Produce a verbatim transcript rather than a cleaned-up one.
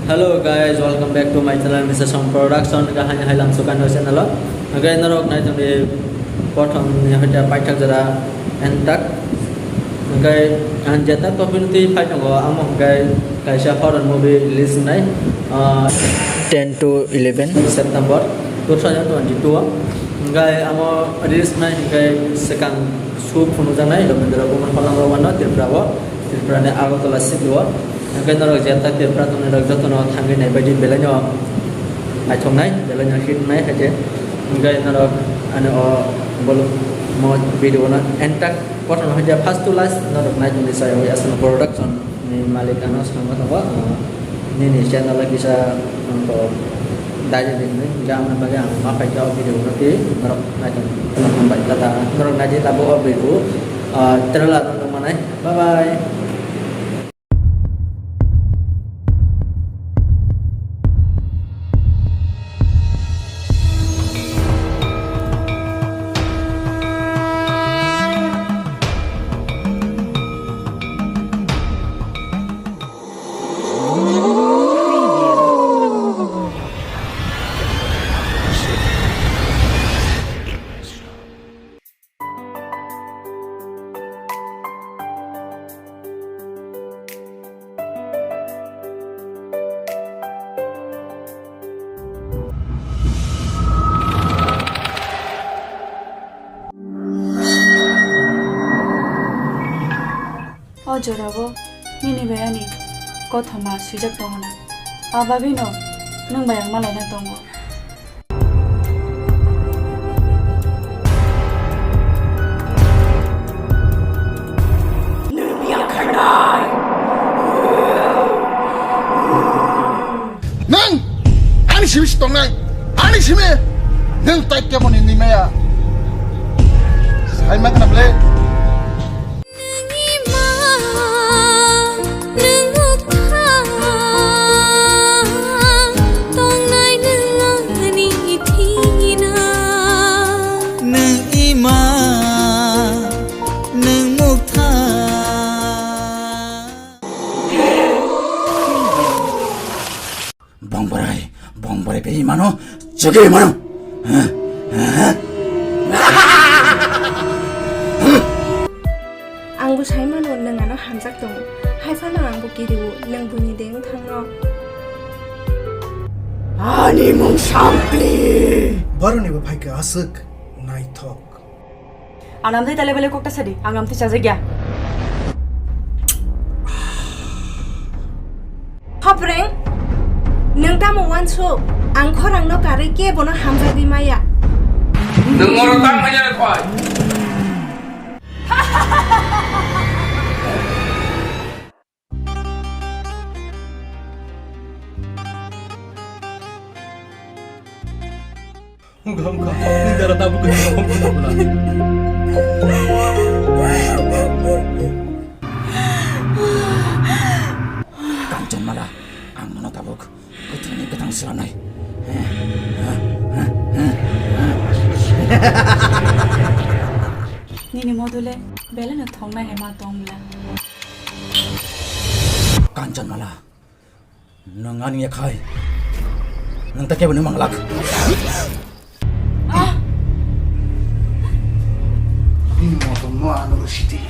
Hello guys, welcome back to my channel, Mister Song Production. Hingke haini hai lamsuk ani channel o. Hingke norok nai tongdi kothom ni hoite paithak jora entak. Hingke ang jeta topic twi phai tongo, amo hingke kaisa horror movie release wngnai, ah, ten to eleven September two thousand twenty-two o. Hingke amo release wngnai hingke swkang shoot phunukjaknai Rabindra Kumar Phalnang rok wano Tripura o, Tripura ni Agartala city o. Hingke norok jeta Tripura tongnai rok jotono thangwi naibaidi belai no naithoknai, belai no hit wngnai hai khe. Hingke norok ani o bolong mo video no entak kothoma hai khe first to last norok nai tongdi chaywi Asana Production ni malik ano swkang ma tongo, ah, nini channel o kisa ang to dai di hinwi, hingke amoni bagwi ang ma phai khe o video no twi norok nai tong hambai tata norok nai di tabuk o video, ah, trailer no nukmanai. Bye bye. O jorao nini bai ani kothoma swijak tongo na? Abagwino nwng bai ang malaina tongo. Nang! Ani simi si tongnai! Ani simi! Nang tai kemoni ni maya! Sai ma kana ble? Nini ma, nwng mukha, tongnai nwng ani thina. Nwng ima, nwng mukha. Bongborai, bongborai bini mano, chugui mano. Angbo sai mano nwng ano hamjak tongo. Hai phano angbo kiriwo nwng buini deng thangno. Ani mung sampli. Boroni bo phaikha aswk naithok. Ang amtwi tale bele kokta sadi, ang amtwi chajak ya. Hapreng, nwng tamo wansuk, ang khorang no karwi kebono hamjagwi maya. Nwng oro tang manya khoi. Wngkha, wngkha. Nini dara tabuk khe wngkha, wngkha, wngkha. Kanchanmala, ang nono tabuk kwthwini kwthang swnamnai. Nini module belai no thoknai hai ma tong bla. Kanchanmala, nwng ani yakhai, nwng ta kebo ni manglak. Bini motom no ano sidi.